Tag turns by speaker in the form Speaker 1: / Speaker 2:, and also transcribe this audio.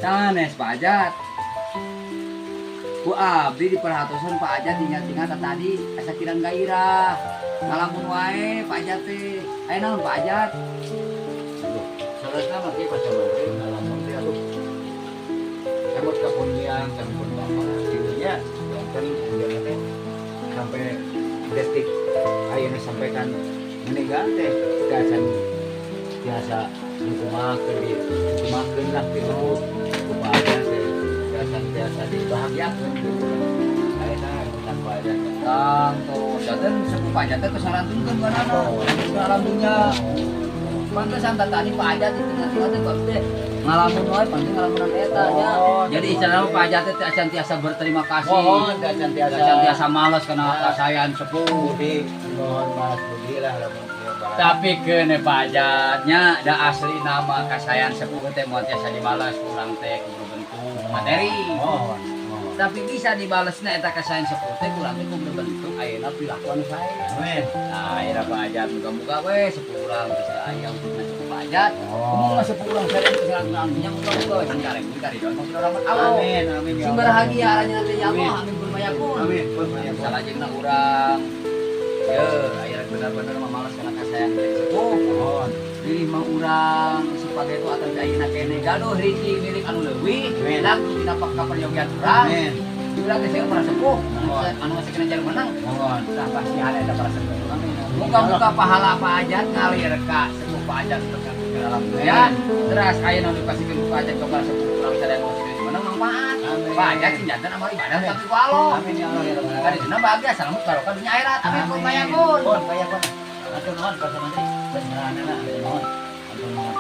Speaker 1: Sanes, Pak Ajat. Ku abdi diperhatosan Pak Ajat tinggal-tinggal tadi asa kirang gairah. Ngalamun wae Pak Ajat teh. Aya naon, Pak Ajat?
Speaker 2: Aduh, salah mah kieu, Pak Samantri, ngalamun teh, aduh. Emot kapundian sampun bapak kieu nya, janten anjeunna teh sampai detik ayeuna sampai kan meninggal teh acan tiasa dikumahakeun, dikumahakeun lah gitu ku Pak Ajat teh, tiasa tiasa dibahagiakeun gitu. Ayeuna tanpa ada.
Speaker 1: Kang tuh, janten sepuh Pak Ajat teh tos ngarantunkeun duanana. Ke alam dunya. Pantesan tadi Pak Ajat ditinggal-tinggal teh ku abdi teh ngalamun wae, pantes ngalamunan eta nya.
Speaker 2: Oh,
Speaker 1: Jadi istilahna Pak Ajat teh acan tiasa berterima kasih.
Speaker 2: Mohon acan tiasa.
Speaker 1: Acan tiasa males kana kasayan sepuh.
Speaker 2: Budi, mohon balas budi lah lamun ieu balas.
Speaker 1: Tapi kene Pak Ajatnya da asli nama kasayan sepuh teh moal tiasa dibalas kurang teh ku berbentuk materi.
Speaker 2: Mohon, mohon.
Speaker 1: Tapi bisa dibalesna eta kasayan sepuh teh kurang teh ku berbentuk ayeuna perilaku anu sae.
Speaker 2: Amin.
Speaker 1: Nah, ayeuna Pak Ajat muga-muga we sepuh urang geus aya untuk sepuh Pak Ajat.
Speaker 2: Oh.
Speaker 1: Kumaha sepuh urang sadaya geus nya muga-muga we sing kareng kari doa rahmat Allah.
Speaker 2: Amin, amin ya
Speaker 1: Sing
Speaker 2: Allah.
Speaker 1: bahagia aranya teh ya Allah,
Speaker 2: Amin.
Speaker 1: Amin kun fayakun.
Speaker 2: Amin, kun fayakun.
Speaker 1: Salajengna urang ye aya bener-bener mamalas kana kasayan teh sepuh.
Speaker 2: Mohon.
Speaker 1: Diri mah urang sebagai itu atau ayeuna kene gaduh rezeki milik anu leuwih
Speaker 2: Amin.
Speaker 1: enak dina kaperyogian urang.
Speaker 2: Amin.
Speaker 1: Dibilang teh saya para sepuh
Speaker 2: Mohon.
Speaker 1: Anu masih kena jalan menang.
Speaker 2: Mohon.
Speaker 1: Tah pasti ada eta para sepuh.
Speaker 2: Amin.
Speaker 1: Muga-muga pahala Pak Ajat ngalir ka sepuh Pak Ajat ke dalam dunia. Terus ayeuna nu dipasikeun ku Pak Ajat ke para sepuh urang sadaya nu masih kena menang manfaat.
Speaker 2: Amin.
Speaker 1: Pak Ajat sing janten amal ibadah tapi ku Allah.
Speaker 2: Amin ya Allah ya Rabbal
Speaker 1: Kadi
Speaker 2: alamin.
Speaker 1: dina bahagia selamat barokah dunia akhirat. Amin kun fayakun.
Speaker 2: Kun fayakun. Atur nuhun, Pak Samantri. Beneranana atur nuhun. Atur nuhun.